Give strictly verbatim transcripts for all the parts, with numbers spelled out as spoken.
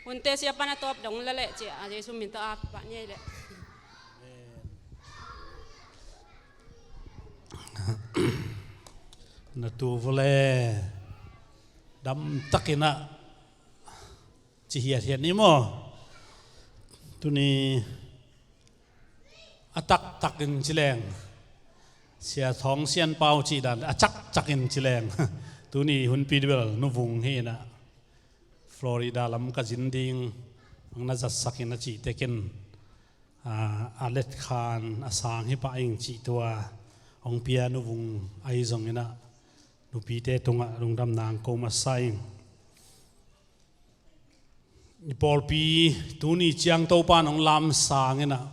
Hunte sia pan a tawp dong la leh ci a, Jesu min tawh a pah ni ei leh. Na tu vawle dam takin ah ci hiathiat ni maw? Tuni a taktakin ci leng, Sia Thawng Sian Pau cih dan a cakcakin ci leng, tuni hunpi bel nuvung hi inah Florida lam ka zin ding ang na zatsakin a cihte ken, a, a letkhan a sang hi pah ing cih tua hong pia nuvung ahi zong inah nupite tungah lungdamna ang ko masa ing. I pawlpi tuni ciang Topa in hong lamsang inah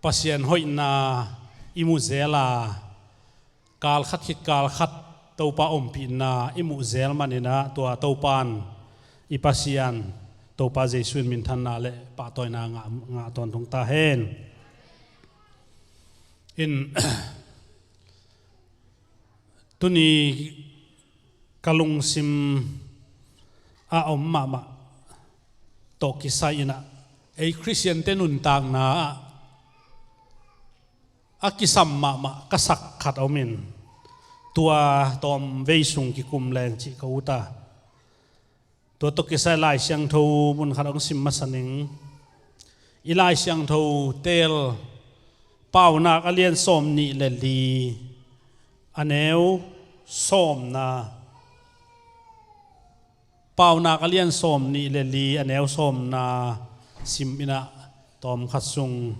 Pasian hoihna i muh zel a, kalkhat khit kalkhat Topa ompihna i muh zel man inah tua Topa in i Pasian Topa Jesu in minthanna le pahtawina ngah, ngah tawntung ta hen. In tuni ka lungsim a om mahmah tawh kisai inah ei Khristiante nuntakna ah a kisam mahmah ka sak khat om in, tua tawm vei sung kikum leng cih ka ut a. Tua tawh kisai Lai Siangtho mun khat hong sim masa ning. I Lai Siangtho teel Paunak a lian sawm nih le li, a neu sawmna. Paunak a lian sawm nih le li, a neu sawmna sim inah tawm khat sung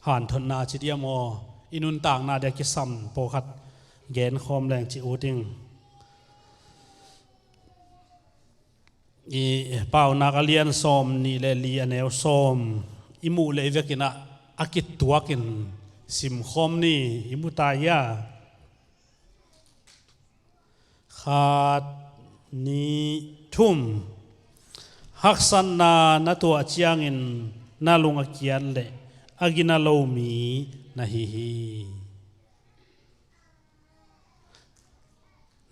hanthotna ci diam aw, i nuntakna dia kisam pawlkhat genkhawm leng ci ut ing. I Paunak a lian sawm nih le li, a neu sawm i muh le i vekin ah a kituakin simkhawm ni. I mu ta hia? Khat, nih, thum. Haksatna na tuah ciangin na lung a kiat leh a gina lo mi na hi hi.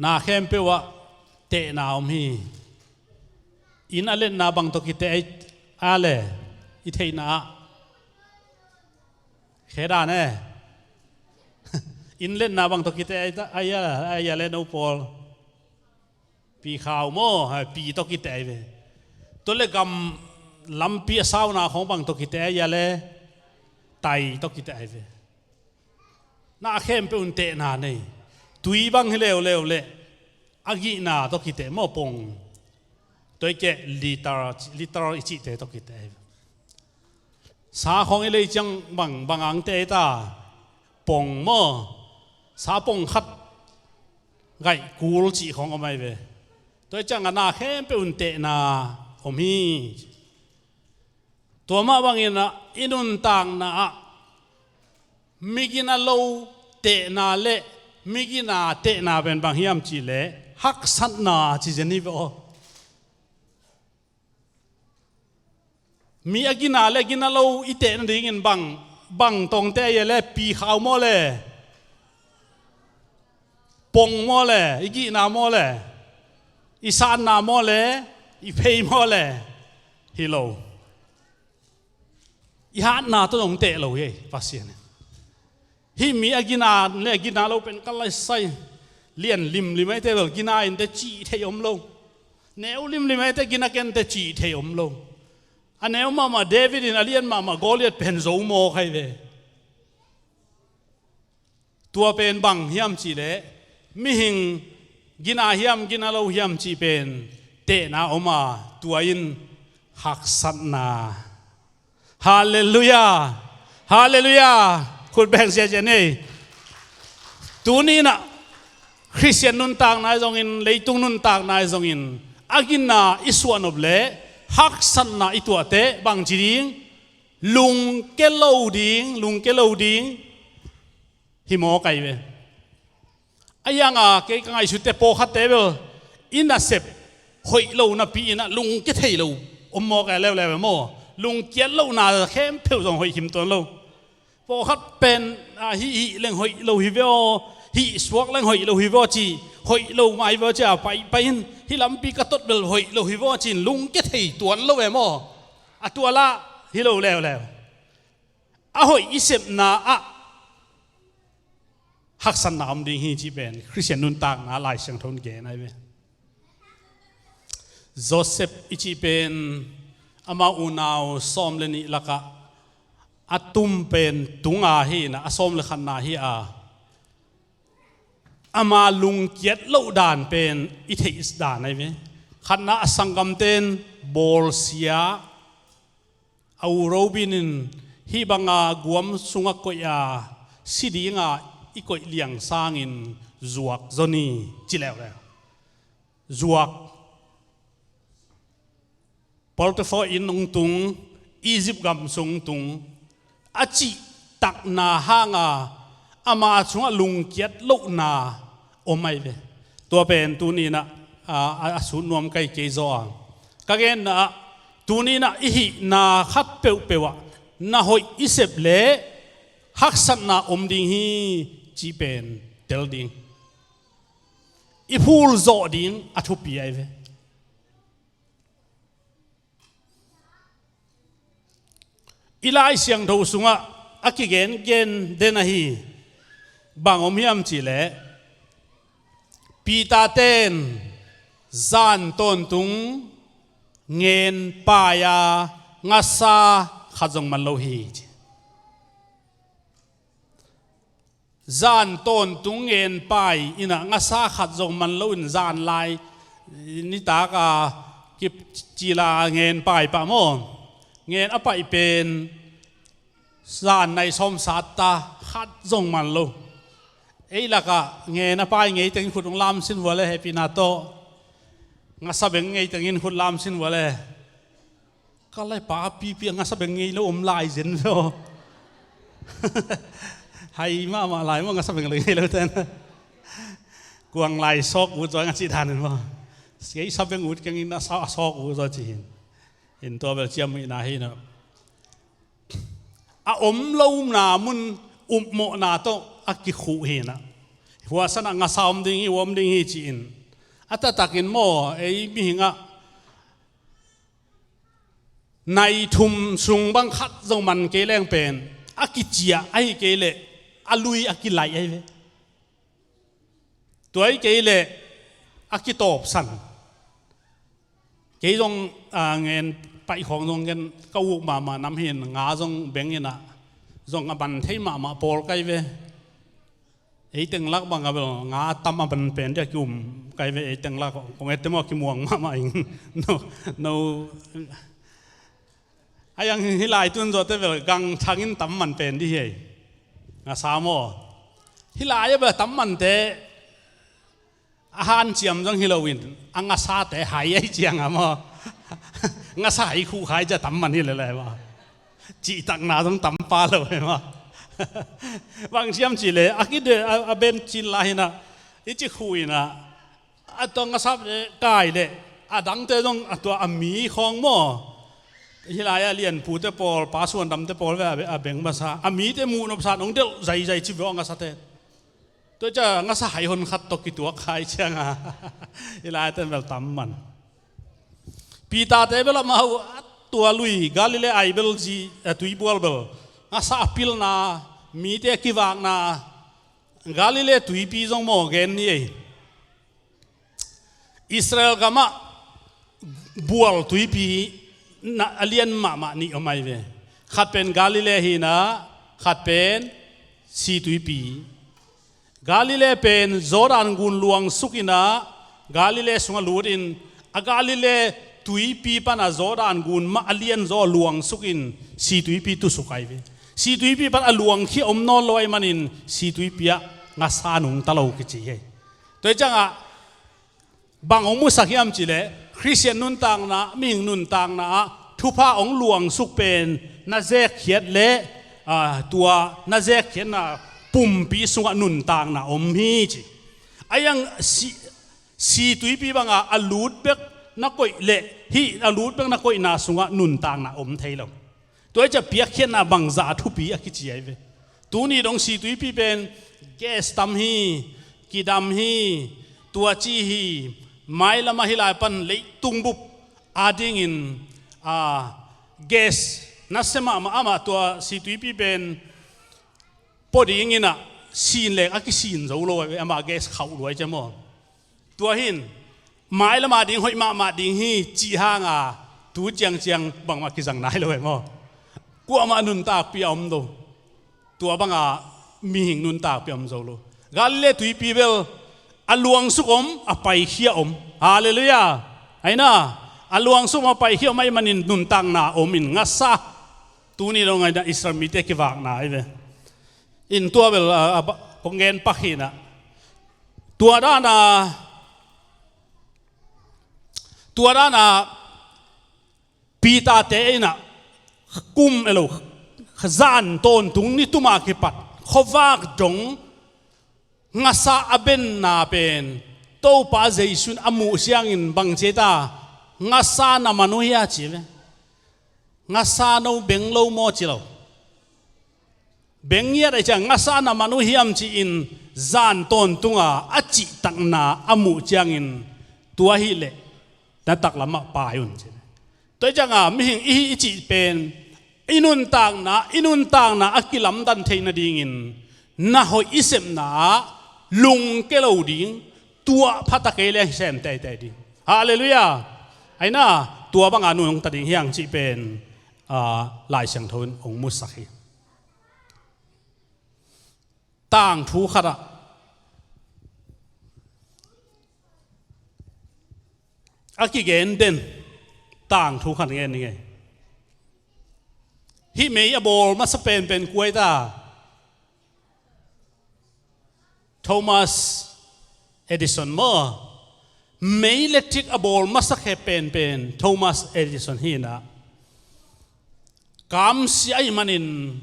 Na khempeuh ah tehna om hi. Inn a letna bang tawh kiteh a le i theihna ah khe dan e. Inn letna bang tawh kiteh a, a, a, a le no pawl. Pi khau maw, pi tawh kiteh ahi ve. Tua le gam lampi a sauna khawng bang tawh kiteh a le tai tawh kiteh ahi ve. Na khempeuh un tehna nei. Tui bang hi leuleu le a gihna tawh kiteh maw, pong. Tua i keh liter, liter i cihte tawh kiteh ahi ve. Sa khawng i lei ciang bang, bang ang teh ahi ta, pong maw. Sa pong khat gaih kul cih khawng om ahi ve. Tua i ciang a na khempeuh un tehna om hi. Tua mah bangin ah i nuntakna ah mi gina lo tehna le mi gina tehna pen bang hiam cih leh haksatna ci zen hi ve aw. Mi a gina le gina lo i teh nadingin bang, bang tawh teh a hia le pi khau maw le, pong maw le, i gihna maw le, i satna maw le, i phei maw le, hi lo. I hatna tawh dong teh lo hi ei Pasian in. Hih mi a gina le a gina lo pen ka laisai lian limlim ahi teh bel gina in teh cih thei om lo. Neu limlim ahi teh gina ken teh cih thei om lo. A neu mahmah David in a lian mahmah Goliath pen zo mawk ahi ve. Tua pen bang hiam cih leh mihing gina hiam gina lo hiam cih pen tehna om a, tua in haksatna. Halleluiah. Halleluiah. Khut beng ziazia nei. Tuni in ah Khristian nuntakna ahi zongin, leitung nuntakna ahi zongin a gina i suahnop leh haksatna i tuah teh bang ci ding? Lungke lo ding, lungke lo ding. Hi mawk ahi ve. A hiang a kei ka ngaihsut teh pawlkhat teh bel i nasep hoih lo napi in ah lungke thei lo om mawk a leuleu e maw. Lungkiat lohna khempeuh zong hoih kim tuan lo. Pawlkhat pen, a, hih hih leng hoih lo hi ve aw, hih suak leng hoih lo hi ve aw ci hoih lo mai vaw cia paipai in, hih lampi ka tot bel hoih lo hi vaw cin lungkia thei tuan lo ve maw? A tuala hi lo leuleu. A hoih i sepna ah haksatna om ding hi cih pen Khristian nuntakna Lai Siangtho in gen ahi ve. Joseph i cih pen ama unau sawm le nih lakah a tum pen tunga hi inah a sawm le khatna hi a, ama lungkiat loh dan pen i theih dan ahi ve. Khatna a sanggamten bawlsia a u Robin in hih banga guam sungah koih a si dinga i koih liang sangin zuak zaw ni ci leuleu. Zuak. Potiphar inn hong tung, Egypt gam sung hong tung, a cihtakna hanga ama sungah lungkiat lohna om ahi ve. Tua pen tuninah a, a, a sut nuam kai kei zaw a, ka genna ah tuninah i hihna khat peuhpeuh ah na hoih i sep leh haksatna om ding hi cih pen tel ding, i phul zawh ding a thupi ahi ve. I Lai Siangtho sungah a kigengen den ahi. Bang om hiam cihleh Peter ten zan tawntung ngen pai a ngasa khat zong man lo hi ci. Zan tawntung ngen pai inah ngasa khat zong man loin zan lai nitak a kicila ngen pai pah maw? Ngen a paih pen zan nai sawm sat ta khat zong man lo. Ei lakah ngen a pai ngei tengin khut hong lamsin vua le hepina tawh. Ngasa beng ngei tengin khut lamsin vua le. Ka lai pa pipi a ngasa beng ngei lo om lai zen ve aw. Hai mahmah lai maw ngasa beng lo ngei lo ten. Kuang lai sawk ut zaw nga cih danin maw? Ngei sa beng ut kengin a sa, a sawk ut zaw cih hin. In tua bel ciam hihna hi na. A om lona mun upmawhna tawh a kikhuh hi na. Huasanah ngasa om ding hi, hua om ding hi ci-in. A taktakin maw ei mihingah nai thum sung bang khat zong man kei leng pen a kiciah ahi kei leh a lui a kilaih ahi ve. Tua ahi kei leh a kitawpsan. Kei zong a ngen paihkhawng zong gen ka uk mahmah nam hin nga zong beng inah zong a ban thei mahmah pawl kai ve. Ei teng lak bang a bel nga tam a ban pen dia ki um kai ve ei teng lak kong ette maw kimuang mahmah ing. No, no. A yang hih lai tun zawhte bel gang thangin tam man pen di hi ei. Ngasa maw? Hih lai a bel tam mante a hanciam zong hi loin a ngasate hai ei cianga maw? Ngasa hai khuh hai cia tam man hi lele maw? Cihtakna zong tam pa lo e maw? Bang siam cih le a kide a, a ben cin la hinah i ci khuh inah a tong a sap le kai le a dangte zong a tua a mi khawng maw? Hih lai a lianpute pawl pa suandamte pawl ve a beng masa a mite muh nopsa nong delh zaizai ci ve aw ngasate. Tua cia ngasa hai hon khat tawh kituak hai cianga hih lai ten bel tam man. Peter te bel amau a tua lui Galilee ai bel zi a tuibual bel ngasa a pilna mite a kivakna Galilee tuipi zong maw gen ni ei. Israel gamah bual tuipi na a lian mahmah nih om ahi ve. Khat pen Galilee hinah khat pen si tuipi. Galilee pen Jordan gun luang sukinah Galilee sungah lutin a Galilee tuipi pana Jordan gun mah a lianzaw luang sukin si tuipi tusuk ahi ve. Si tuipi pan a luangkhia om nawn lo ahi manin si tuipi ah ngasa nungta lo kici hi. Tua hi ciangah bang hong musak hiam cihleh Khristian nuntakna mihing nuntakna ah thupha hong luangsuk pen na zekkhiat leh tua na zekkhiatna pumpi sungah nuntakna om hi ci. A yang si, si tuipi banga a lut bek na koih leh hih a lut bek na koihna sungah nuntakna om thei lo. Tua hi ciah piakkhiatna bangzah a thupi a kici ahi ve. Tuni dong si tuipi pen gas tam hi, kidam hi, Tua ci hi. Mailamah hih lai pan leitung bup adingin, a, gas nasia mahmah, amah tua situipi pen pua dingin ah sin leng a kisin zo lo, amah gas khauh luai cia maw. Tua hin mailamah ding hoih mahmah ding hi cih hanga tu ciangciang bangmah kizang nai lo e maw. Kuamah nuntakpih a om lo. Tua banga mihing nuntakpih a om zo lo. Galilee tuipi bel a luangsuk om, a paikhia om. Halleluiah. Aina, a luangsuk om, a paikhia om ahih manin nuntakna om in ngasa. Tuni dong aina Israel mite kivakna ahi ve. In tua bel, a, a, kong gen pak hinah. Tua dana, tua dana Peter-te inah kum elo, zan tawntung ni tuma kipat khuavak dong ngasa a benna pen Topa Jesu in a muh ciangin bang ci ta, ngasa na man uh hia ci ve. Ngasa no beng lo maw ci lo. Beng ngiat a i ciang ngasa na man uh hiam ci-in zan tawntunga a cihtakna a muh ciangin tua hileh na taklamah pai un ci. Tua i cianga mihing i hih i cih pen i nuntakna, i nuntakna a kilamdan theih nadingin na hoih i sepna ah lungke lo ding, tuah phata kei le sem teitei ding. Halleluiah. Aina, tua banga nungta ding hiang cih pen, a, Lai Siangtho in hong musak hi. Tangthu khatah a kigen den tangthu khat ngen ni ngei. Hih mei a bawl masa penpen kuai ta. Thomas Edison maw. Mei le tik a bawl masa khe penpen Thomas Edison hinah. Kamsia ahih manin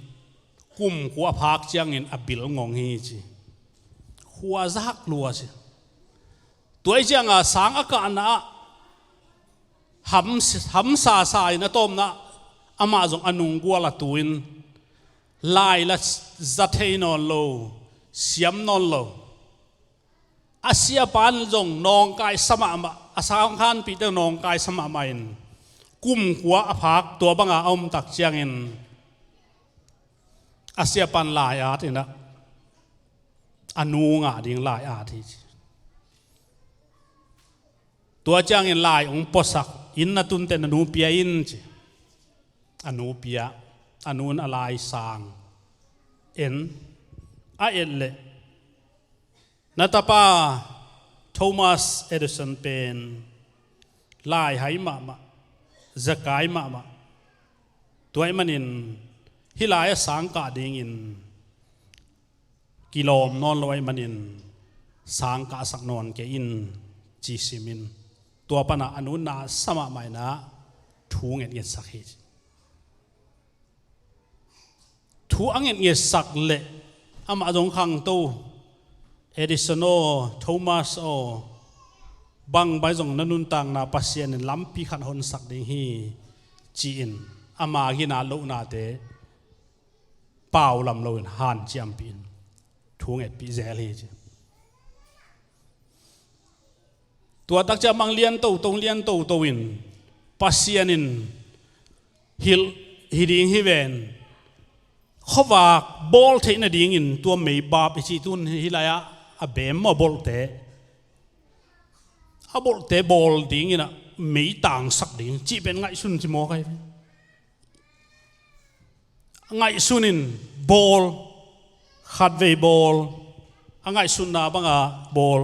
kum kua a phak ciangin a bil ngong hi ci. Khua zak lua ci. Tua i cianga sang a kahna ah ham, hamsasa in a tawpna amah zong a nunggual a tuin lai la za thei nawn lo, siam nawn lo. A siapan zong nawngkai sa mahmah, a sangkhanpihte nawngkai sa mahmah in kum kua a phak tua banga a om tak ciangin a siapan lai at inah a nu ngah ding lai at hi ci. Tua ciangin lai hong puasak in na tunte na nu pia in ci. A nu pia, a nu in a lai sang en, a et leh na tapa Thomas Edison pen lai hai mahmah, zakai mahmah. Tua ahih manin hih lai a sang kah dingin kilawm nawn lo ahih manin sang kahsak nawn kei in ci simin tua panah a nu na sa mahmah inah thu ngetngetsak hi. Thu a ngetngetsak leh amah zong khangto, Edison aw, Thomas aw, bangbai zong na nuntakna Pasian in lampi khat honsak ding hi ci-in ama gina lohnate pau lam loin hanciampih in thu ngetpih zel hi ci. Tua takcia mang lian toto, lian toto in Pasian in hilh hi ding hi ven. Khuavak bawl theih nadingin tua meibap i cih tun hi lai-ah a bem maw, a bolhte, a bolhte bawl dingin ah mei tangsak ding cih pen ngaihsun ci mawk ahi. Ngaihsun in bawl, khatvei bawl, a ngaihsunna banga bawl,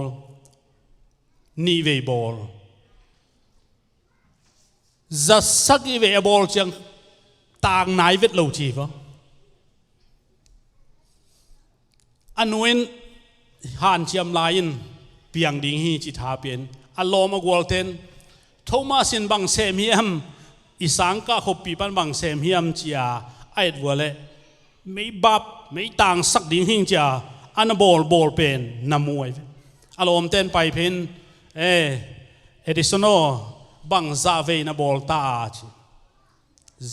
nihvei bawl, zasagih vei a bawl ciang tang nai vet lo ci va. A nu in hanciam lai-in piang ding hi ci tha pian. A lawm a gualten Thomas in bang sem hiam, i sangkah khoppih pan bang sem hiam cia a et vua leh meibap, mei tangsak ding hing cia a na bawlbawl pen na mu ai ve. A lawmten pai phin, e, Edison aw, bang zah vei na bawl ta a ci.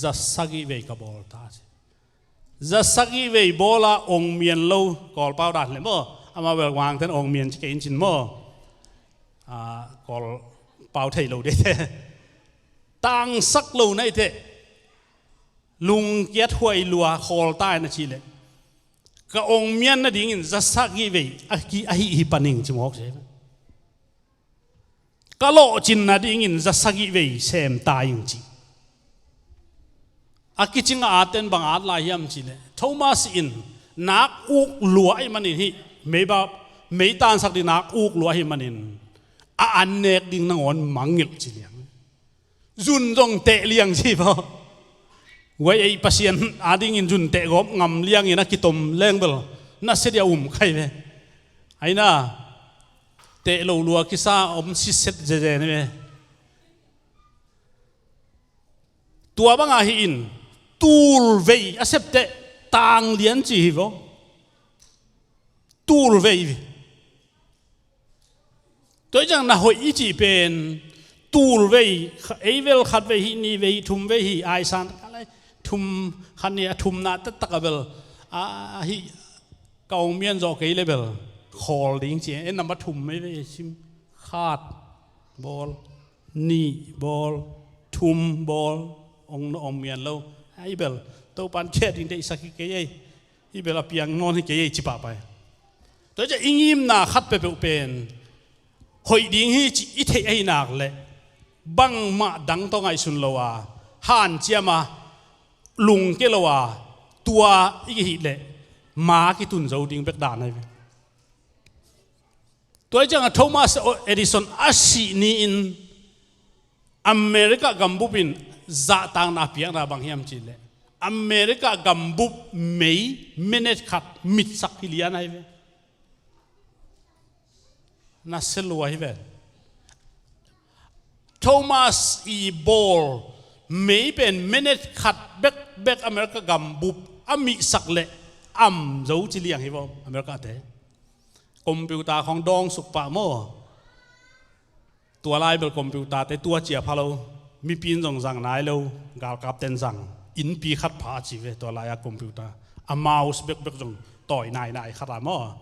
Zasagih vei ka bawl ta a ci. Zasagih vei bawla ong mian lo, Kawlpau dan le maw, amah bel wangten ong mian ci kei in cin maw. Kawl pau thei lo dei te. Tangsak lo na hi teh, lungkiat huai lua khawl ta in a cih leh, ka ong mian nadingin za sagih vei a ki, a hih hi pan ing ci mawk ci. Ka lawhcin nadingin za sagih vei sem ta ing ci. A kicing a at ten bang at lai hiam cih leh, Thomas in nak uk lua ahih manin, hih meiba, mei tansak ding nak uk lua ahih manin, a an nek ding nangawn mangngilh ci liang. Zun zong teh liang ci baw. Huai ei Pasian adingin zun teh gawp ngam liangin a kitom leng bel nasia dia um kha hi ve. Aina, teh lo lua kisa om siset zezen hi ve. Tua banga hih in, tul vei a sep teh tang lian ci hi vaw. Tul vei. Tua hi ciang na hoih i cih pen, tul vei, kha-, ei bel khat vei hi, nih vei hi, thum vei hi, aisan ka lai, thum, khat nih a thumna taktak a bel, a, a hih, ka ong mian zawh kei leh bel khawl ding ci, ei number thum mai vei sim, khat bawl, nih bawl, thum bawl, ong, ong mian lo, ei bel, Topan khia ding deihsak hi kei ei. Hih bel a piang nawn hi kei ei ci pahpah hi. Tua hi ciah i ngimna khat peuhpeuh pen hoih ding hi cih i theih ahih nak leh, bangmah dang tawh ngaihsun lo a, hanciam a, lungkia lo a, tua i hih leh ma kitun zo ding bek dan ahi ve. Tua hi ciangah Thomas Edison a sih ni-in America gambup in zahtakna a piakna bang hiam cih leh, America gambup mei minute khat mitsak hi lian ahi ve. Nasia lua hi ve. Thomas i bawl mei pen minute khat bekbek America gambup a mihsak leh am zo ci liang hi vaw America te. Computer khawng dawngsuk pah maw. Tua lai bel computer te tua ciah pha lo. Mipi in zong zang nai lo. Galkap ten zang. Innpi khat pha a ci ve tua lai a computer. A mouse bekbek zong tawi nainai khat a maw.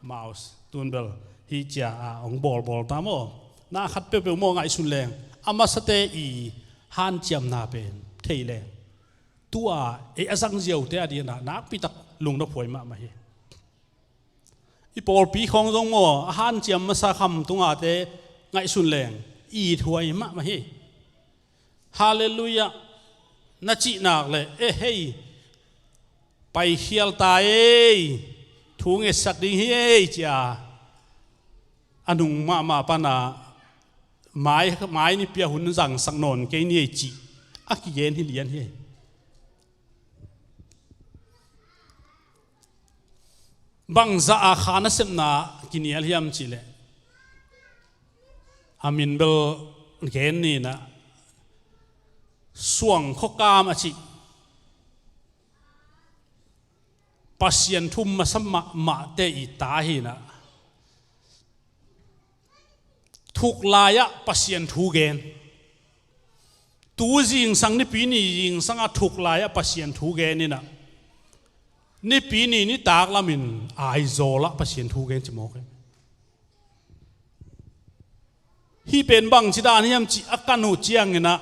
Mouse tun bel hih ciah a ong bawlbawl ta maw. Na khat peuhpeuh maw ngaihsun leng, a masate i hanciamna pen thei leng, tua ei a zang ziaute a dingin ah nakpitak lungnophuai mahmah hi. I pawlpi khawng zong maw, a hanciam masa khamtungate ngaihsun leng ithuai mahmah hi. Halleluiah na cih nak leh, e hei, paikhial ta ei, thu ngetsak ding hi ei, ci-a a nung mahmah pana mai, mai nipi a hun zangsak nawn kei ni ei cih a kigen hi lian hi. Bangzah a kha nasepna kinial hiam cih leh, a min bel gen ni-in ah, Suang Khua Kam a cih Pasian thu um masa mahmahte i ta hi-in ah, thuk lai-ah Pasian thu gen. Tu zingsang, Nipi ni zingsang a thuk lai-ah Pasian thu gen in ah, Nipi ni nitak lamin Aizawl ah Pasian thu gen ci mawk hi. Hih pen bangci dan hiam cih a kan uh ciangin ah,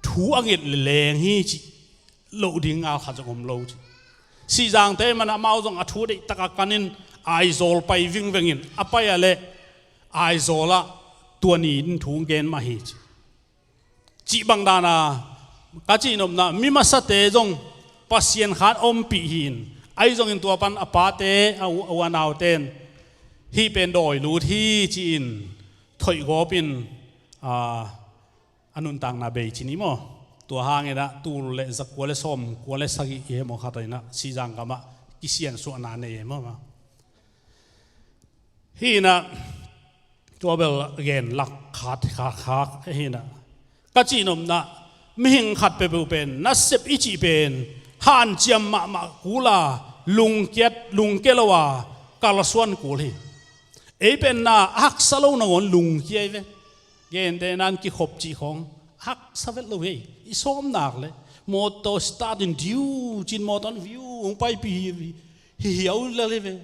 thu a nget leleng hi cih loh ding ngal khat zong om lo ci. Sihzangte man amau zong a thu deihtak a kanin Aizawl pai vingveng in, a pai a leh Aizawl ah tua ni in thu gen mah hi ci. Cih bang dan a, ka cihnopna, mi masate zong Pasian khat ompih hi-in, ahi zongin tua pan a pate, a u, a u a naute in, hih pen dawi lut hi ci-in thoih gawp in, a, a nuntakna bei ci ni maw. Tua hangin ah tul leh zakua leh sawmkua leh sagih i heh maw, khat in ah Sihzang gamah kisiansuahna nei hi maw. Hi-in ah, tua bel gen lak khat khat khat hi-in ah, ka cihnopna, mihing khat peuhpeuh pen nasep i cih pen hanciam mahmah kul a, lungkiat, lungkia lo a, kalsuan kul hi. Ei pen na a haksa lo nangawn lungkia hi ve. Gentehna-in kikhop cih khawng haksa vet lo hi. I sawm nak leh mawtaw start in diu ci-in mawtaw in viu hong paipih hi, hi hiau lel hi ve.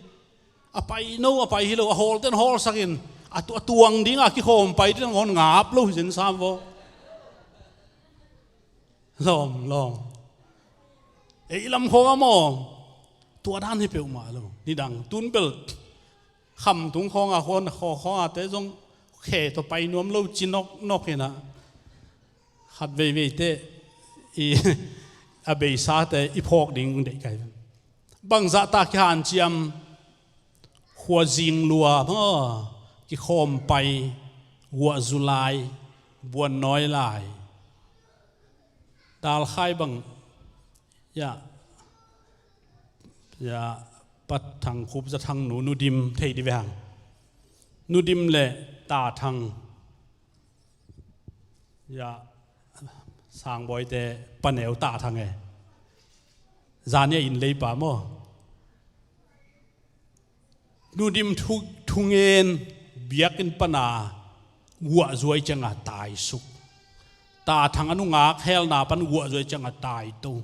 A pai no, a pai hi lo, a hawlte'n hawlsak in, A tu-, a tuang dinga kikhawm pai ding hong ngap lo hi zen sam vaw. Lawm, lawm. Ei lam khawng a maw? Tua dan hi peuhmah lo. Nidang tun bel khamtung khawng a, khaw, khaw khawng a te zong khe tawh pai nuam lo ci nawk nawk hi na. Khat veivei te i a beisate i phawk ding deih kai. Bangzah ta kihanciam, khuazing lua maw, kikhawm pai, guahzu lai, buannawi lai. Dalkhai bang, ya, ya, Pa Thang Khup Za Thang nu, Nu Dim thei di ve hang. Nu Dim le Ta Thang. Ya, Sangbawite Pa Neu, Ta Thang e. Zania inn leipa maw. Nu Dim thu, thungen biakinn pana guahzuai cianga taisuk. Ta Thang a nungak helna pan guahzuai cianga taito.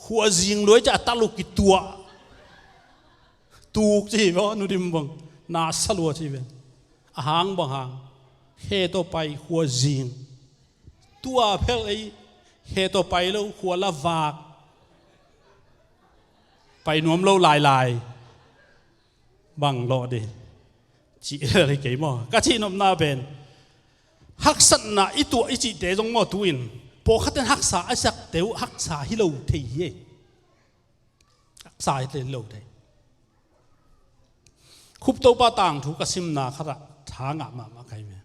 Khuazing luai ciah a taluk kituah. Tuk ci hi vaw, Nu Dim bang. Na sa lua ci hi ve. A hang bang hang. Khe tawh pai khuazing. Tua phel ei khe tawh pai lo, khua la vak. Pai nuam lo lailai. Bang lawh di. Cih lel hi kei maw? Ka cihnopna pen haksatna i tuah i cihte zong maw tu-in pawlkhatin haksa a sakte uh haksa hi lo thei hi. Haksa hi lo thei. Khup Topa tangthu ka simna khatah tha ngah mahmah kai ve.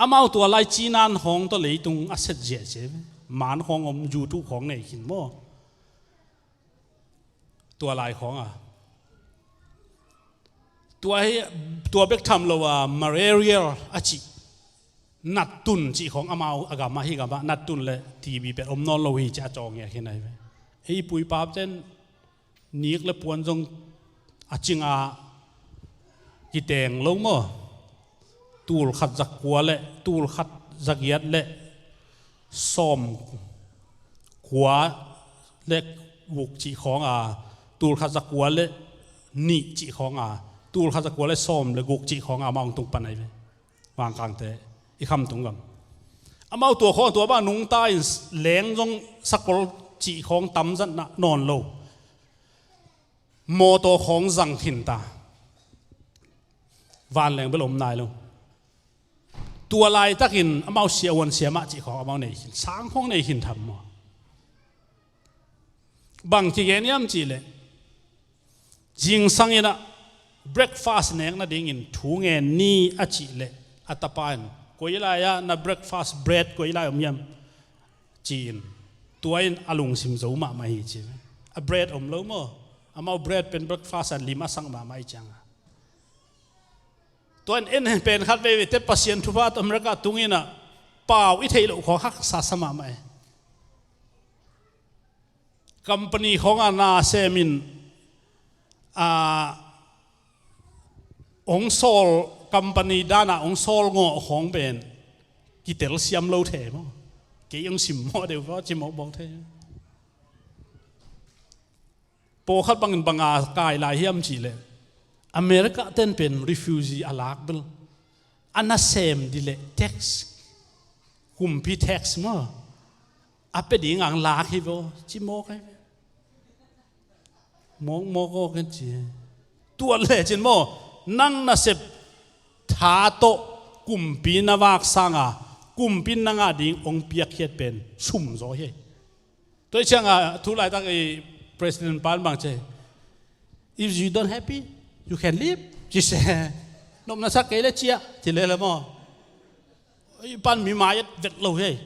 Amau tua lai cinan khawng tawh leitung a set ziahziah ve. Man khawng om, YouTube khawng nei khin maw? Tua lai khawng a. Tua hi, tua bek tham lo a, malaria a cih. Nattun cih khawng amau a gamah, hi gamah nattun le T B pen om nawn lo hi ci a cawng ngiat khin ahi ve. Ei pu i pa ten nik le puan zong a cinga kiteng lo maw? Tul khat za kua le, tul khat za giat le sawm kua le guk cih khawng a, tul khat za kua le nih cih khawng a, tul khat za kua le sawm le guk cih khawng a, amau tung pan ahi ve. Vangkangte i khamtung gam. Amau tua khawng tua bang nungta in leng zong sakol cih khawng tam zatna nawn lo. Mawtaw khawng zang khin ta. Vanleng bel om nai lo. Tua laitakin amau siahuan siamah cih khawng amau nei khin. Sang khawng nei khin tham maw? Bang kigen hiam cihleh, zingsang inah breakfast nek nadingin thu ngen ni a cihleh, a tapa in, "Koi lai-ah na breakfast bread koi lai om hiam?" ci-in, tua in a lungsim zo mahmah hi ci. A bread om lo maw? Amau bread pen breakfast a lim a sak mahmah hi cianga. Tua in en pen khat veivei te Pasian thupha tawh America tung inah pau i theih loh khawng haksa sa mahmah e. Company khawngah na semin, a, hong sawl, company danah hong sawl ngawh khawng pen kitel siam lo thei maw? Kei hong simmawh deuh vaw cimawh bawk thei. Pawlkhat bangin banga kai lai hiam cihleh, America ten pen refugee a lak bel a nasem dileh tax, kumpi tax maw, a pia ding ang lak hi vaw ci mawk ahi ve. Mawk mawk aw ken ci. Tuat lecin maw, nang nasep tha tawh kumpi na vak sanga kumpi in na ngah ding hong piakkhiat pen sum zaw hi. Tua hi cianga thu laitak i president pan bang ci, "If you don't happy, you can leave," ci se. "Nopna sak kei le ciah," ci lele maw? I pan mi mai et vet lo hi.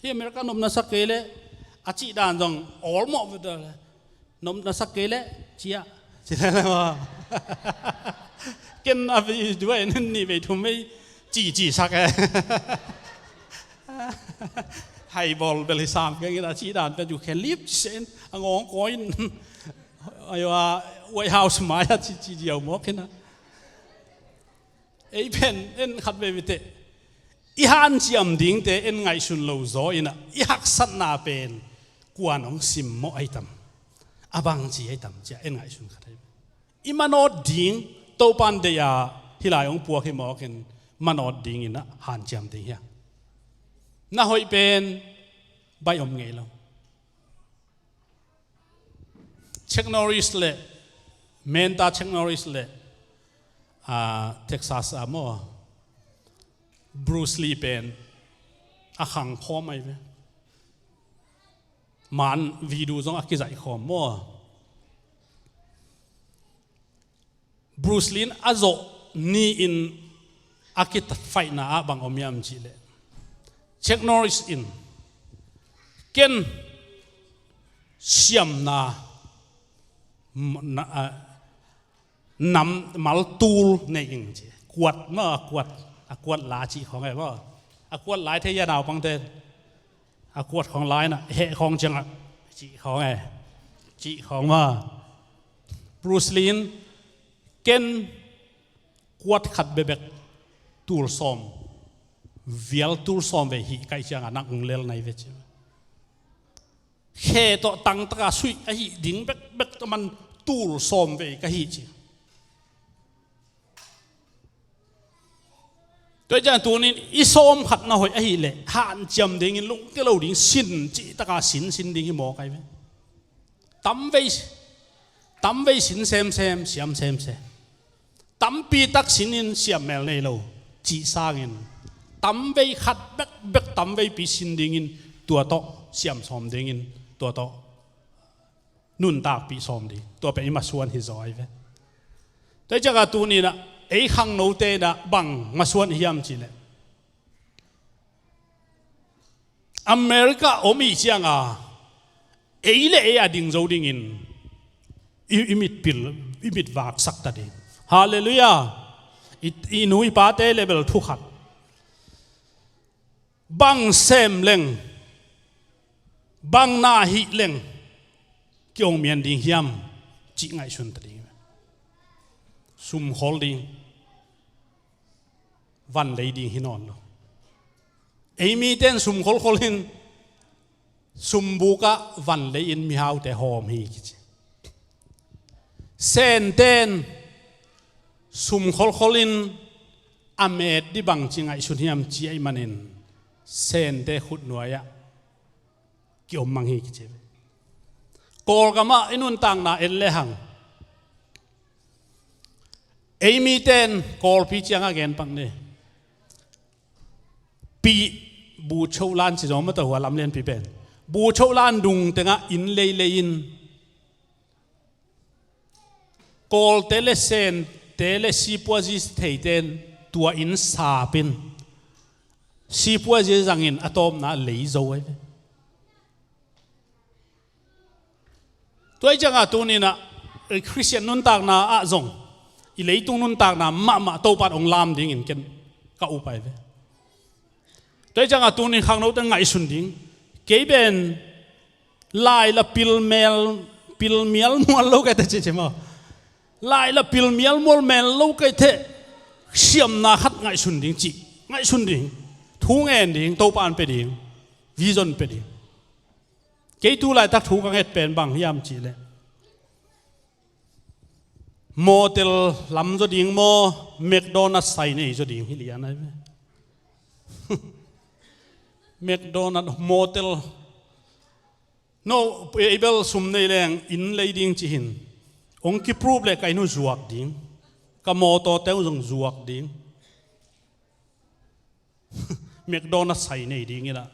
Hi America nopna sak kei le a cih dan zong awlmawh vet lo le. "Nopna sak kei le ciah," ci lele maw? Ken a vei duai nen ni vei thum vei ci ci sak e. Hai bawl bel hi sam keng in a cih dan pen, "You can leave," ci se in a ngawng kawi in. Ayo a White House mai a ci ci ziau mawk in a. Ei pen en khat veve teh i hanciam dingte en ngaihsun lo zaw in a, i haksatna pen kuan hong simmawh ahi tam, a bangci ahi tam cia en ngaihsun khat ahi. I manawt ding Topan deih a hih lai hong puak hi mawkin manawt dingin a hanciam ding hi a. Na hoih pen baih om ngei lo. Chuck Norris le, menta Chuck Norris le, ah, Texas a maw, Bruce Lee pen a khang khawm ahi ve. Man video zong a kizaih khawm maw. Bruce Lee in a zawh ni-in a kifaihna ah bang om hiam cihleh, Chuck Norris in ken siamna m-, na, a, nam mal tul nei ing ci. Kuat maw, a kuat, a kuat la cih khawng e maw. A kuat lai thei hia naupangte? A kuat khawng lai na, heh khawng ciangah cih khawng e. Cih khawng maw. Bruce Lee in ken kuat khat bekbek tul sawm, vial tul sawm vei hih kaih ciangah nang ung lel nai ve ci. Khe tawh tangtaka suih ahi ding bekbek tawh man tul sawm vei ka hi ci. Tua hi ciang tunin i sawm khat na hoih ahileh hanciam dingin lungkia lo ding sin cihtaka sin sin ding hi mawk ahi ve. Tamvei, tamvei sin semsem, siam semsem. Tampi tak sinin siam mel nei lo cih sangin tamvei khat bekbek tamveipi sin dingin tua tawh siam sawm dingin tua tawh nuntakpih sawm ding. Tua pen i masuan hi zaw ahi ve. Tua hi ciangah tuninah ei khangnote inah bang masuan i hiam cihleh, America om i cianga ei le ei a ding zo dingin i, i mitpil, i mit vaksak ta ding. Halleluiah. I, i nu i pate le bel thu khat. Bang sem leng, bang na hih leng ki-ong mian ding hiam cih ngaihsun ta ding. Sumkhol ding, van lei ding hi nawn lo. Ei mite in sumkholkhol in sumbukah van lei-in mihaute hawm hi kici. Sente in sumkholkhol in a met dih bangci ngaihsun hiam ci ahih manin Sente khutnuai-ah ki-om mang hi kici. Kawlgamah i nuntakna en lehang ei mite in Kawlpi ciangah gen pak ni. Pi, bucholan ci zong mataw hua lamlianpi pen bucholan dung tengah inn leilei in Kawlte le Sente le sipuazi theite in tua inn sapin sipuazi zangin a tawpna lei zo ahi ve. Tua hi ciangah tuninah Khristian nuntakna ah zong i leitung nuntakna mahmah Topan hong lam dingin ken ka up ahi ve. Tua hi ciangah tunin khangnote ngaihsun ding. Kei pen lai la pilmel, pilmial mual lo kaite cihcih maw. Lai la pilmial mual mel lo kaite. Siamna khat ngaihsun ding cih ngaihsun ding. Thu ngen ding, Topan pe ding. Vision pe ding. Kei tu laitak thu ka nget pen bang hiam cihleh, motel lam zaw ding maw, McDonald's sai nei zaw ding hi lian ahi ve. McDonald's motel. No, ei bel sum nei leng inn lei ding ci hin. Hong kiprove le ka inn uh zuak ding. Ka mawtawte uh zong zuak ding. McDonald's sai nei ding inah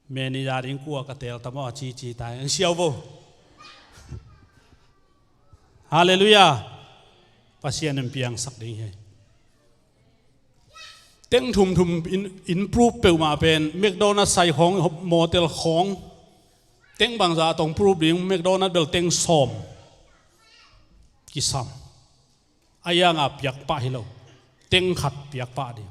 manager ding kua ka teel ta maw a cici ta ang siau vo. Halleluiah. Pasian in piangsak ding hi. Teng thumthum in, in proof peuhmah pen McDonald's sai khawng, motel khawng. Teng bangzah tawh proof ding, McDonald's bel teng sawm kisam. A ianga piakpah hi lo. Teng khat piakpah ding.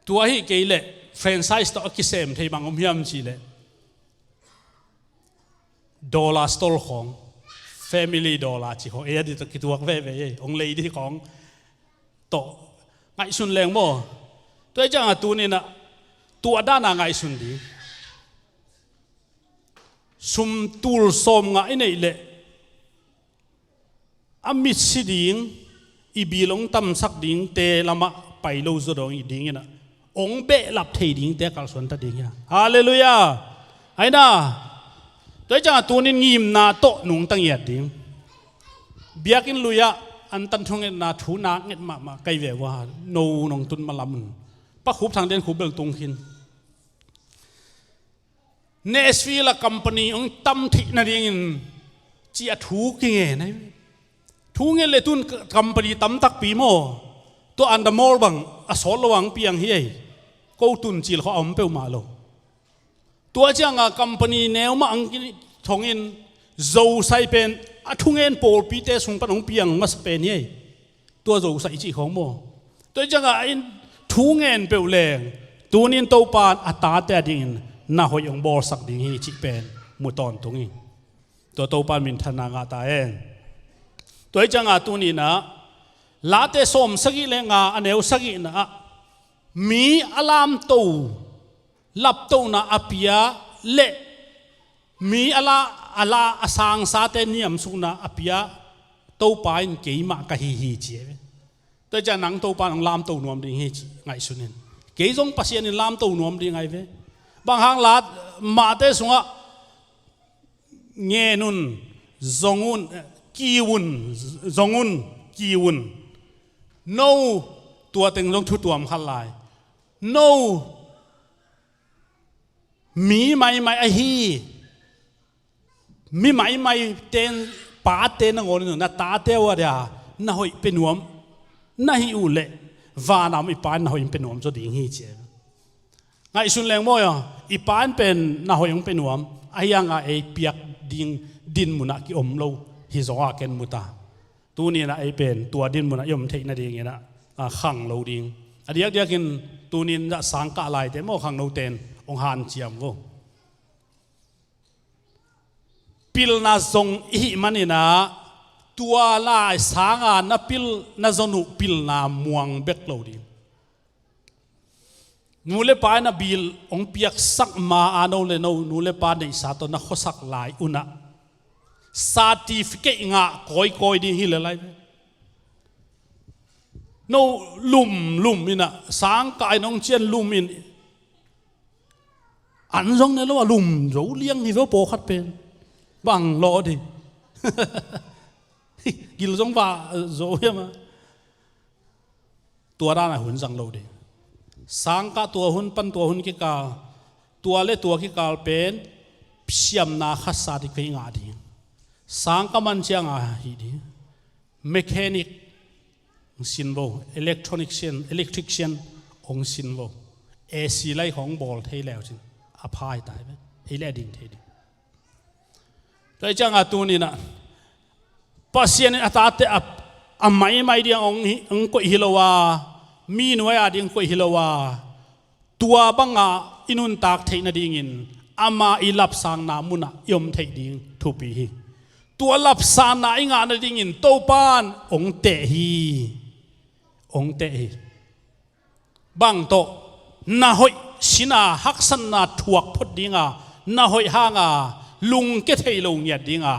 Tua hi kei leh franchise tawh a kisem thei bang om hiam cihleh, dollar store khawng, family dollar ci khawng, ei a di tawh kituak veve ei, hong lei di khawng tawh ngaihsun leng maw. Tua hi ciangah tuninah tua dana ngaihsun ding. Sum tul sawm nga i neih leh a mitsi ding, i bil hong tamsak dingte lamah pai lo zaw dong i ding inah hong behlap thei dingte a kalsuan ta ding hi a. Halleluiah. Aina, tua hi ciangah tunin ngimna tawh nungta ngiat ding. Biakinn lui-ah an tan thungetna thu nak nget mahmah kai ve uh a, no nong tun ma lam un. Pa Khup Thang Dian Khup bel tung khin. Nashville a company hong tam theih nadingin ci a thu kingen ahi. Thu ngen le tun company tam takpi maw? Tua Endemol bang a sawt lo ang piang hi ei. Ko tun cil khawh a om peuhmah lo. Tua cianga company neu mah ang thongin Zosai pen a thungen pawlpite sung pan hong piang masa pen hi ei. Tua Zosai i cih khawng maw? Tua hi cianga in thu ngen peuh leng tunin Topan a tate a dingin na hoih hong bawlsak ding hi cih pen mu tawntung hi. Tua Topan minthanna ngah ta hen. Tua hi cianga tuninah Late sawm sagih le nga a neu sagihna ah mi a lamto laptohna a pia le mi a la a la a sangsate niamsukna a pia Topa in keimah ka hi hi ci ahi ve. Tua hi ciang nang Topa in hong lamto nuam ding hi ci ngaihsun in. Kei zong Pasian in lamto nuam ding ahi ve. Bang hang la mahte sungah ngen un, zong un, eh, kiu un, zong un, kiu un. No tua teng zong thutuam khat lai. No mi maimai ahi. Mi maimai ten pate nangawn in na tate uh a dia na hoih pe nuam na hi uh leh vana om i Pa in na hoih in pe nuam zaw ding hi ci. Ngaihsun leng maw, i Pa in pen na hoih hong pe nuam, ahi hanga ei piak ding din munah ki-om lo hi zaw a ken mu ta. Tuninah ei pen tua din munah i om theih nadinginah a khang lo ding. A diakdiakin tunin a sangkah laite maw khangnote in hong hanciam vo. Pilna zong i hih maninah tua lai sanga na pil na zon uh pilna muang bek lo ding. Nu le pa in a bil hong piaksak ma a no le no nu le pa neihsa tawh na khuasak lai unah certificate ngah kawikawi ding hi le lai. No lumlum inah sangkah in hong cian lum in an zong ne lo a lum zo liang hi ve pawlkhat pen. Bang lawh ding. Gil zong va zo hiam a. Tua dana hun zang lo ding. Sangkah tua hun pan tua hun kikal, tua le tua kikal pen siamna khatsa ding kei ngah ding. Sangkah man cianga hi ding. Mechanic hong sin vo, electrician, electrician hong sin vo. A C lai khawng bawl thei leu cin a phai tai ve. Ei le a ding thei ding. Tua hi cianga tuninah Pasian in a tate a, a maimai ding hong hi, hong koih hi lo a, mi nuai a ding koih hi lo a, tua banga i nuntak theih nadingin ama i lapsangna munah i om theih ding thupi hi. Tua lapsangna i ngah nadingin Topan hong teh hi. Hong teh hi. Bang tawh na hoih sina haksatna thuak phot dinga, na hoih hanga lungke thei lo ngiat dinga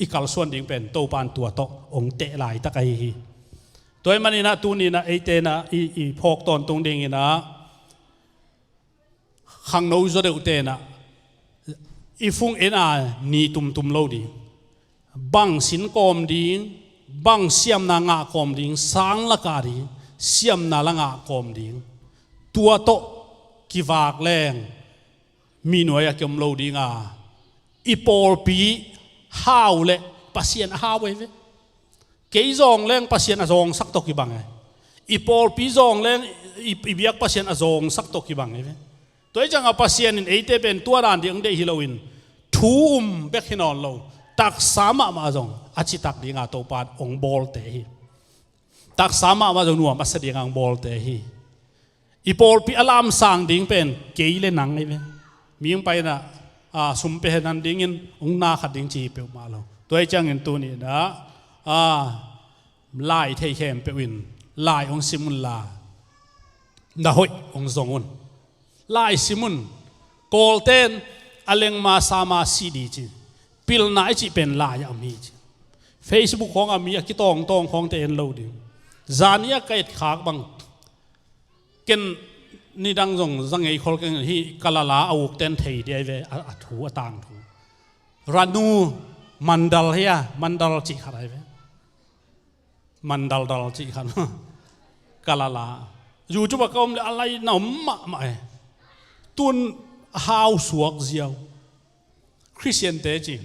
i kalsuan ding pen Topan tua tawh hong teh laitak ahi hi. Tua hi maninah tuninah eite inah i, i phawk tawntung dinginah khangno zaw deuh tenah i fung en a ni tumtum lo ding. Bang sin kawm ding, bang siamna ngah kawm ding, sang la kah ding, siamna la ngah kawm ding. Tua tawh kivak leng mi nuai a kiom lo dinga i pawlpi hau le Pasian a hau ahi ve. Kei zawng leng Pasian a zawngsak tawh kibang e. I pawlpi zawng leng i, i biak Pasian a zawngsak tawh kibang e ve. Tua hi cianga Pasian in eite pen tua dan ding deih hi loin thu um bek hi nawn lo. Taksa mahmah zong a citak dinga Topa in hong bawlte hi. Taksa mahmah zong nuam a sa dinga hong bawlte hi. I pawlpi a lamsang ding pen kei le nang ahi ve. Mihing paina a, sum pia henan dingin hong na khat ding ci hi peuhmah lo. Tua hi ciangin tuninah a, lai thei khempeuh in lai hong sim unla na hoih hong zong un. Lai sim un. Kawlten A lengma sama si di ci. Pilna i cih pen lai-ah om hi ci. Facebook khawngah mi a kitawngtawng khawngte en lo ding. Zani a ka etkhak bang. Ken nidang zong za ngei khol keng hi. Kalala a ukten thei di ai ve, a, a thu a tangthu. Ranu mandal hi a, mandal cih khat ai ve. Mandaldal cih khat. Kalala. YouTube ah ka om le a lai na om mahmah e. Tun hau suak ziau. Christian te ci.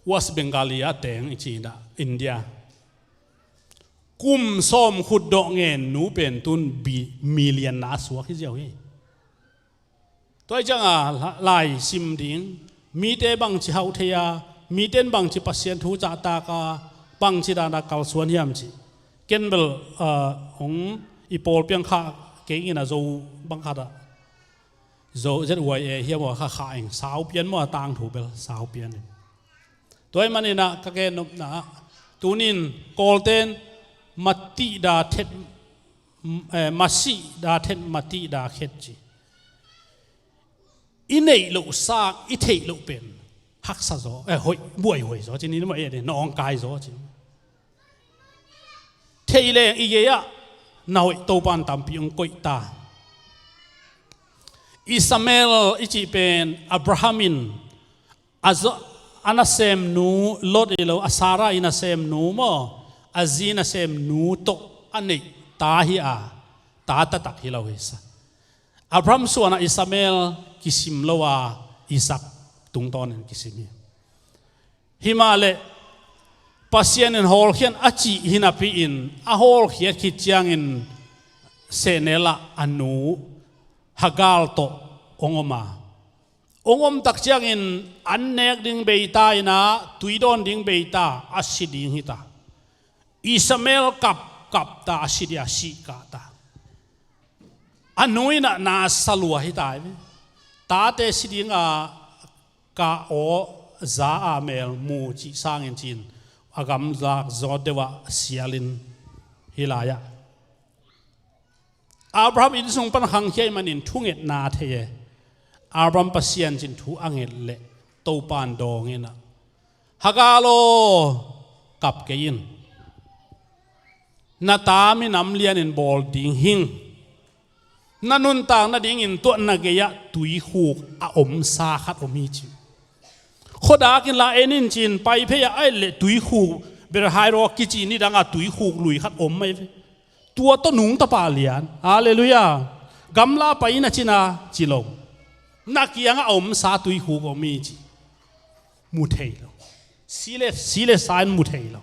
West Bengali a teng i ci dah India. Kum sawm khut dawh ngen nu pen tun bi-, million na suak hi ziau hi. Tua hi cianga la-, lai sim ding, mite bangci hauh thei a, mite in bangci Pasian thu cahtak a, bangci dana kalsuan hiam ci. Ken bel, ah, hong i pawl piang kha kei ina zo bang khat ah. Zo Z Y A hiam aw kha kha eng, sau pian maw a tangthu bel, sau pian in. Tua hi maninah ka gen nopna ah, tunin Kawlten matihda thet, eh, masihda thet, matihda khet ci. I neih loh sang, i theih loh pen haksa zaw, eh, hoih, buaihuai zaw ci, ni mah eh, nawngkai zaw ci. Theih leng i gei-ah na hoih Topan tampi hong koih ta. Ishmael i cih pen Abraham in a zo-, a nasemnu Lot hi lo, a Sarah i nasemnu maw, a zi nasemnu tawh a neih ta hi a, ta taktak hi lo hi sa. Abraham suanah Ishmael kisim lo a, Isaac tungtawnin kisim hi. Himahleh Pasian in hawlkhiat a cih hi napi-in a hawlkhiat khit ciangin sehnel ah a nu Hagar tawh hong om a, hong om tak ciangin an nek ding bei ta inah tui dawn ding bei ta, a si ding hi ta. Ishmael kap, kap ta, a si ding a, sih kah ta. A nu inah na sa lua hi ta hi. Tate si dinga ka aw za a mel mu cih sangin ci-in a gamlak zawt deuh ah sialin hi lai-ah. Abraham innsung pan khangkhia ahih manin thungetna thei e. Abraham Pasian cin thu a nget leh Topan dawng inah, Hagar aw, kap kei in. Na ta minam lianin bawl ding hing. Na nuntak nadingin tuah na gei-ah tuikhuk a omsa khat om hi ci. Khuadak inla en in ci-in pai phei-ah a et leh tuikhuk, Beer-hai-rok kici nidangah tuikhuk lui khat om mai ve. Tua tawh nungta pah lian. Halleluiah. Gamla pai in a cina ci lo. Na kiangah a omsa tuikhuk om hi ci. Mu thei lo. Si le, si le sa in mu thei lo.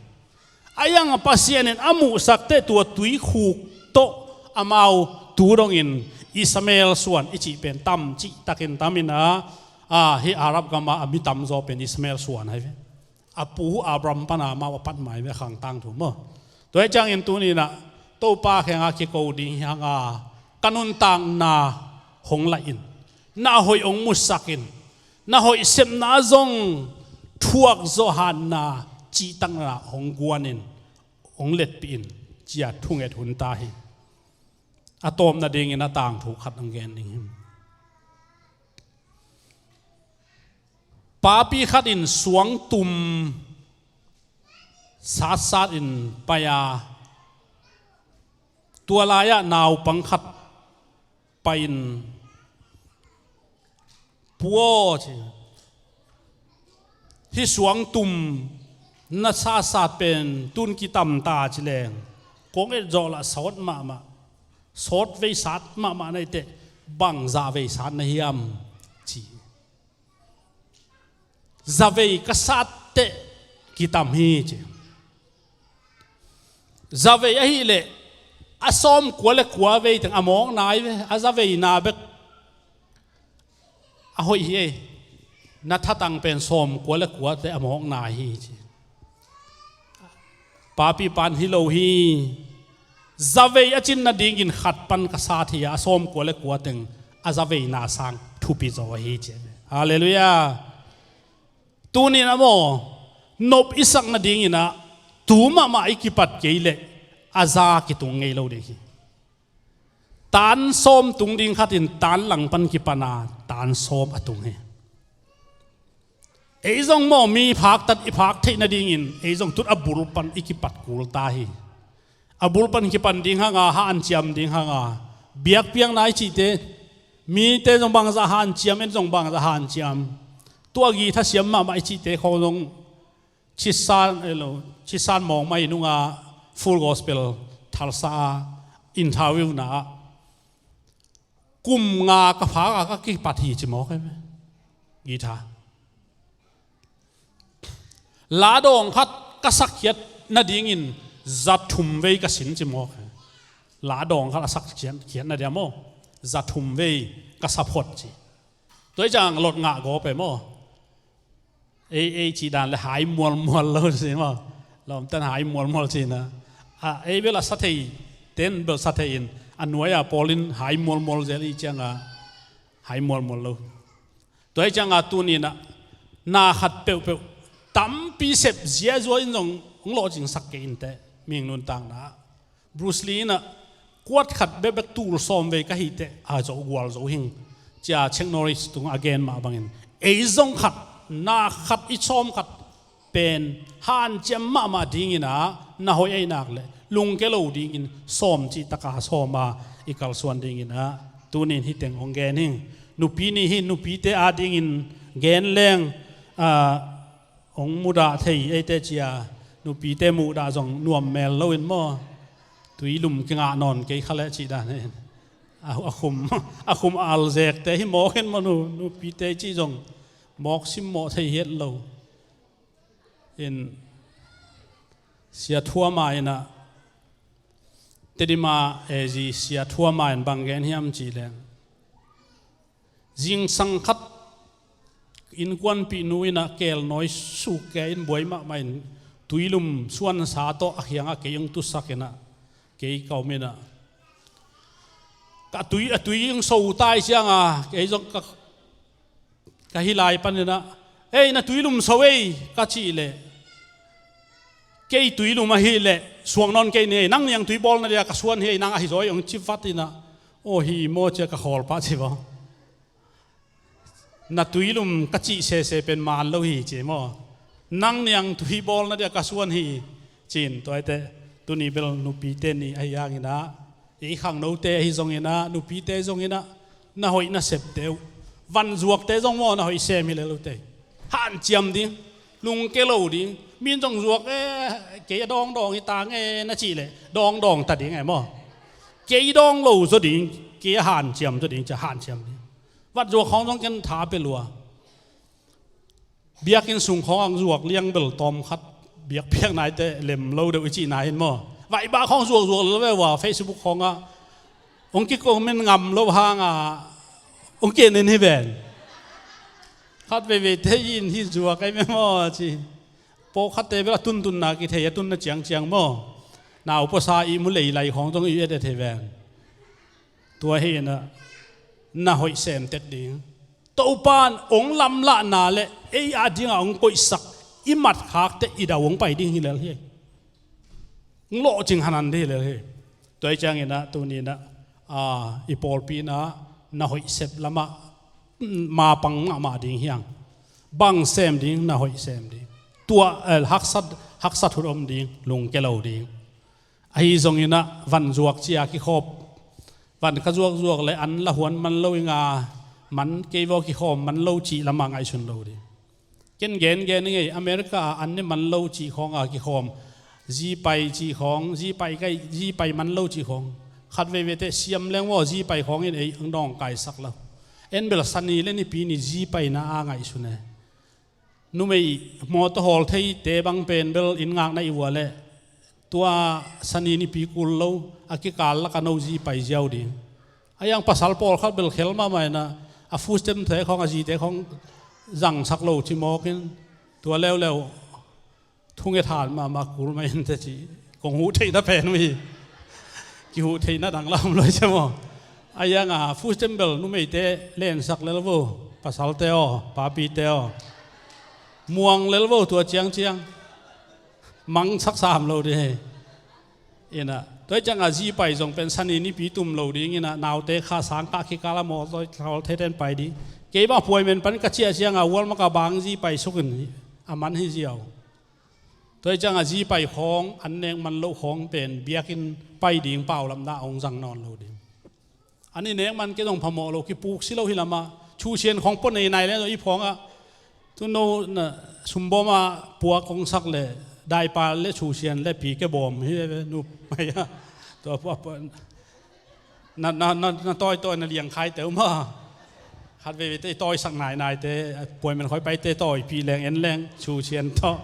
A iang a Pasian in a muhsak teh tua tuikhuk tawh amau tu dongin Ishmael suan i cih pen tam cihtakin tam inah, a, hih Arab gama a mi tamzaw pen Ishmael suan ahi ve. A pu Abraham pana amau a pat mai ve khang tangthu maw. Tua hi ciangin tuninah Topa khenga kiko ding hi hanga ka nuntakna hong laih in. Na hoih hong musak in. Na hoih sepna zong thuak zawh hatna cihtakna hong guan in, hong letpih in, ci-a thunget hun ta hi. A tawpna dingin a tangthu khat hong gen ding hi. Papi khat in suangtum satsat in pai a, tua lai-ah naupang khat pai-in, "Pu aw," ci, "hih suangtum na satsat pen tun kitam ta ci leng, kong et zawh lah sawt mahmah, sawt vei sat mahmah na hih teh, bang zah vei sat na hiam?" ci. "Zavei ka sat teh kitam hi," ci. "Zavei ahih leh a sawmkua le kua vei teng a mawkna hi ve, a zaveina bek a hoih hi ei. Na thatang pen sawmkua le kua teh a mawkna hi," ci. Papi pan, "Hi lo hi. Zavei a cin nadingin khat pan ka sat hi a, a sawmkua le kua teng a zaveina sang thupi zaw ahi," ci. Halleluiah. Tunin a maw, nop i sak nadingin ah tu mahmah i kipat kei leh a za kitung ngei lo ding hi. Tan sawm tung ding khat in tan lang pan kipan a, tan sawm a tung hi. Ei zong maw, mi phaktat i phak theih nadingin ei zong tut a bul pan i kipat kul ta hi. A bul pan kipan ding hanga, hanciam ding hanga, biakpiakna i cihte, mite zong bangzah hanciam, en zong bangzah hanciam. Tua guitar siam mahmah i cihte khawng zong Chisan, elo, Chisan mawng mai nunga Full Gospel Tulsa a interview na ah, kum nga ka phak a ka kipat hi ci mawk hi. Guitar. La dawng khat ka sakkhiat nadingin za thum vei ka sin ci mawk hi. La dawng khat a sakkhiat, khiat nadia maw, za thum vei ka sa phot ci. Tua hi ciang lot ngah gawp e maw. Ei, ei cih dan le hai mualmual lo ci maw. Lawmten hai mualmual ci na. A, ei bel a sa thei, ten bel sa thei in, a nuai a pawlin hai mualmual zel i cianga hai mualmual lo. Tua hi cianga tuninah na khat peuhpeuh tampi sep ziazua in zong hong lawhcingsak kei inteh, mihing nuntakna ah. Bruce Lee inah kuat khat bekbek tul sawm vei ka hihteh a zo gual zo hing cia Chuck Norris tungah a gen mah bangin, ei zong khat, na khat i sawm khat pen hanciam mahmah dinginah na hoih aihnak le lungke lo dingin sawm cih taka sawma i kalsuan dinginah tunin hiteng hong gen hing. Nupi ni hi, nupite adingin gen leng, ah, hong mudah thei eite cia, nupite muhdah zong nuam mel loin maw. Tuilum kingah nawn kei kha leh cih dan hi. A, a khum, a khum a alzekte hi mawk hen maw, nu, nupite cih zong mawk simmawh thei hiat lo. In Sia Thuama inah, Tedima A G Sia Thuama in bang gen hiam cih leh, zingsang khat innkuanpihnu inah kelnawi suk ke in buai mahmah in tuilum suansa tawh a khiangah kei hong tusak inah kei ka om inah, ka tui, a tui hong so tai cianga kei zong ka, ka hi lai paninah, "Ei, na tuilum so ei," ka cih leh, "Kei tuilum ahih leh suang nawn kei ni ei, nang niang tui bawl nadia ka suan hi ei, nang ahi zaw ei," hong ci vat inah, "Aw hi maw," cia ka khawl pah ci baw. "Na tuilum ka cih sese pen man lo hi," ci maw. "Nang niang tui bawl nadia ka suan hi," cin. Tua hi teh tuni bel nupite ni ahi hanginah, ei khangnote ahi zonginah, nupite zonginah, na hoih na septe uh, vanzuakte zong maw, na hoih sem hi lel uh teh. Hanciam ding, lungke lo ding. Min zong zuak e, kei a dawngdawng hi tang e na cih leh dawngdawng ta ding e maw. Kei dawng lo zaw ding, kei a hanciam zaw ding cia hanciam ding. Vatzuak khawng zong ken tha pia lua. Biakinn sung khawng ang zuak liang bel tawm khat biakpiak naite lem lo deuh i cihna hin maw. Vaibah khawng zuakzuak lo ve ua, Facebook khawngah hong kikomen ngam lo hanga hong kienin hi ven. Khat veiveite in hi zuak ai me maw ci. Pawlkhatte bel a tuntunna kithei, a tunna ciangciang maw. Naupuasa i mu leilai khawng zong i et et hi ven. Tua hi inah na hoih sem tek ding. Topa in hong lamlahna le ei adingah hong koihsak i matkhakte i dau hong pai ding hi lel hi. Hong lawhcing hanan ding hi lel hi. Tua hi cianginah tuninah, a, i pawlpi inah na hoih sep lamah mapang mahmah ding hiang. Bang sem ding, na hoih sem ding. Tua, eh, haksat, haksat hut om ding, lungke lo ding. Ahi zonginah vanzuak cia kikhawp. Van ka zuakzuak le an la huan man lo inga, man kei vaw kikhawm man lo cih lamah ngaihsun lo ding. Ken gengen i ngei, America ah an ne man lo cih khawnga kikhawm, zipai cih khawng, zipai kai, zipai man lo cih khawng. Khat veivei teh siam leng vaw zipai khawngin ei ang dawng kaisak lo. En bel sani le nipi ni zipaina a ngaihsun e. Numei mawtaw hawl theite bang pen bel inn ngakna i vua leh tua sani nipi kul lo a kikal laka no zi pai ziau ding. A iang pasal pawlkhat bel khel mahmah inah a fustem te khawng a zite khawng zangsak lo ci mawkin tua leuleu thunget han mahmah kul mah in teci kong huh theihna pen uh hi. Kihuh theihna dang lam loi cia maw? A ianga fustem bel numeite lensak lel vo, pasalte aw, papite aw. Muang lel vo tua ciangciang. Mangsak sam lo ding hi. Inah tua cianga zipai zong pen sani nipi tum lo ding inah naute kha sangkah kikala mawtaw thawl theiten pai ding. Kei bang appointment pan ka ciah ciangah Walmart ah bang zi paisuk in a man hi ziau. Tua hi ciangah zi pai khawng, an nek man loh khawng pen biakinn pai ding paulamna hong zang nawn lo ding. An i nek man kei zong phamawh lo, kipuk si lo hi lamah, thusian khawng pua nei nai le zong i phawngah, tu no na sumbawm ah puak hong sak le, daipa le thusian le pi ke bawm hi ve, ve, nup mai ah. Tua pua, pua, na, na, na, na tawi tawi na liang khai teu maw. Khat veve te tawi sak nai nai te, appointment khoi pai te tawi pi leng en leng, thusian tawh,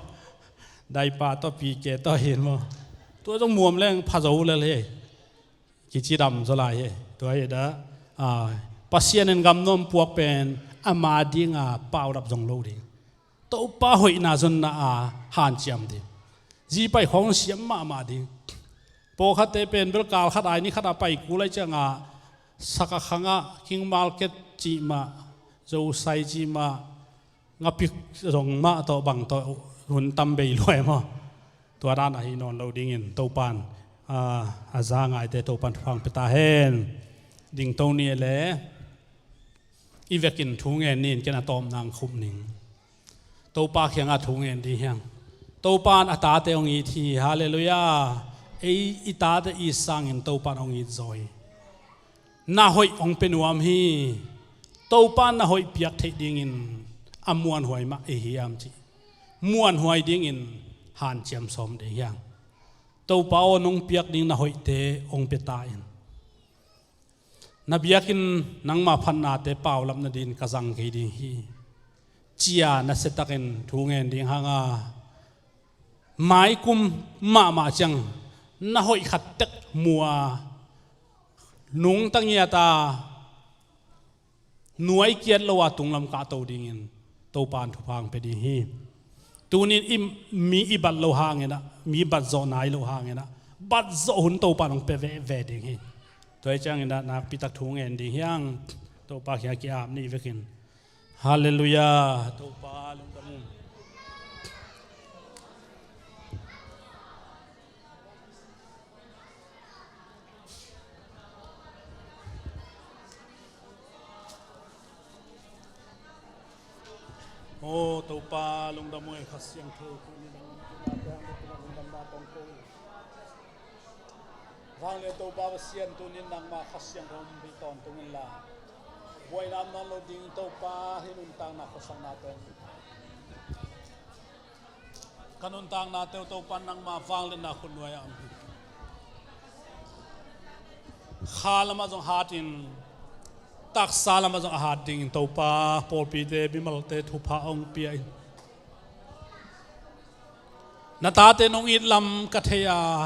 daipa tawh, pi ke tawh hi maw. Tua zong muam leng pha zo lel hi. Kicidam zaw lai hi. Tua hi dah, ah, Pasian in gamnuam puak pen ama dinga paulap zong lo ding. Topa hoihna zonna a hanciam ding. Zi pai khawng siam mahmah ding. Pawlkhatte pen belkal khat ai ni khat a pai kul lai ciangah saka khangah King Market cih mah, Zosai cih mah, ngapik zong mah tawh bang tawh hun tam bei luai maw. Tua dan ahi nawn lo dingin Topan, ah, a za ngaite Topan thupha hong pia ta hen. Dingto ni le i vekin thu ngen ni in ken a tawpna hong khup ning. Topa kiangah thu ngen ding hiang. Topan a tate hong it hi. Halleluiah. Ei i tate it sangin Topan hong it zaw hi. Na hoih hong pia nuam hi. Topa na hoih piak theih dingin a muanhuai mah i hiam cih muanhuai dingin hanciam sawm ding hiang. Topa aw, nong piak ding na hoihte hong pia ta in. Na biakinn nangma phatnate paulap nadin ka zang kei ding hi, ci-a nasiatakin thu ngen ding hanga, maikum mahmah ciang na hoih khat tek mu-a nungta ngiata nuai kiat lo-a tunglam kahto dingin Topan thupha hong pia ding hi. Tunin i, mi i bat lo hanginah, mi bat zawh nai lo hanginah, bat zawh hun Topan hong pia veve ding hi. Tua hi cianginah nakpitak thu ngen ding hiang. Topa kiang ki-ap ni vekin. Halleluiah. Topa lungdam ung. Aw Topa lungdam uh e, Kha Siangtho tunin nang lungdamna tawng ko. Vangle Topa Pasian tunin nangma Kha Siangtho hong pia tawntung inla, buaina om nawn lo ding Topa hih nuntakna khuasakna tawng. Ka nuntaknate uh Topa nangma vangliatna khutnuai-ah om hi. Kha lamah zong hatin, taksa lamah zong a hat dingin Topa pawlpite, mimalte thupha hong pia in. Na tate nong it lam ka thei a,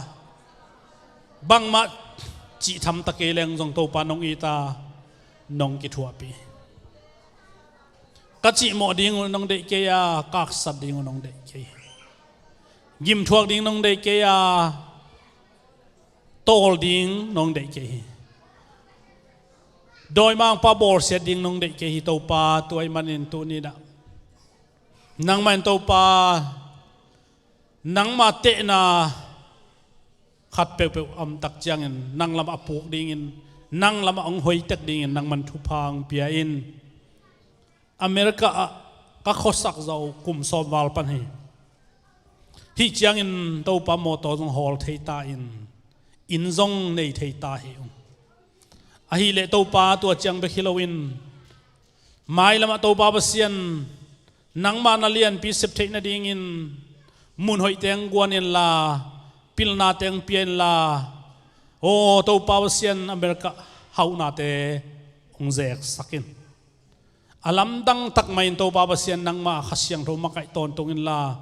bangmah cih tham ta kei leng zong Topa nong it a, nong kithuahpih. Ka cihmawh ding uh nong deih kei a, ka haksat ding uh nong deih kei. Gimthuak ding nong deih kei a, tawl ding nong deih kei hi. Dawimangpa bawlsiat ding nong deih kei hi Topa, tua ahih manin tuninah nangmah in Topa, nangma tehna khat peuhpeuh a omtak ciangin nang lamah a puk dingin, nang lamah hong hoih tek dingin nangman thupha hong pia in. America ah ka khuasak zawh uh kum sawm val pan hi. Hih ciangin Topa mawtaw zong hawl thei ta in, inn zong nei thei ta hi ung. Ahileh Topa tua ciang bek hi loin, mailamah Topa Pasian, nangmah na lianpi sep theih nadingin mun hoihteng guan inla, pilnateng pia inla, aw Topa Pasian, America hauhnate hong zeksak in. A lamdang takmah in Topa Pasian nangmah Kha Siangtho makaih tawntung inla,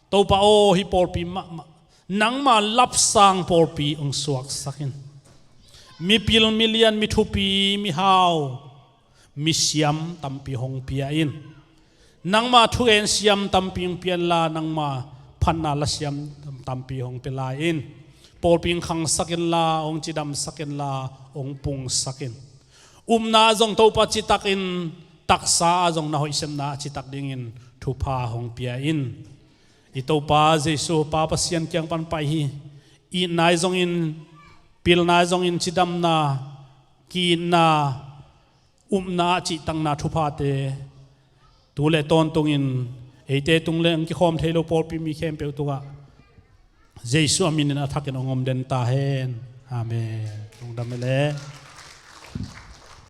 Topa aw, hih pawlpi mahmah nangma lapsang pawlpi hong suaksak in. Mipil, milian, mithupi, mihau, misiam tampi hong pia in. Nangma thugen siam tampi hong pia inla, nangma phatna lasiam tampi hong pia lai in. Pawlpi hong khangsak inla, hong cidamsak inla, hong pungsak in. Upna ah zong Topa citakin, taksa ah zong na hoihsepna a citak dingin thupha hong pia in. I Topa Jesu Pa Pasian kiang pan pai hi. Itna ahi zongin, pilna ahi zongin, cidamna, ki-itna, upna ah cihtakna thuphate tu le tawntungin eite tung le hong kikhawm thei lo pawlpi mi khempeuh tungah Jesuh a minin a thakin hong om den ta hen. Amen. Lungdam hi leh.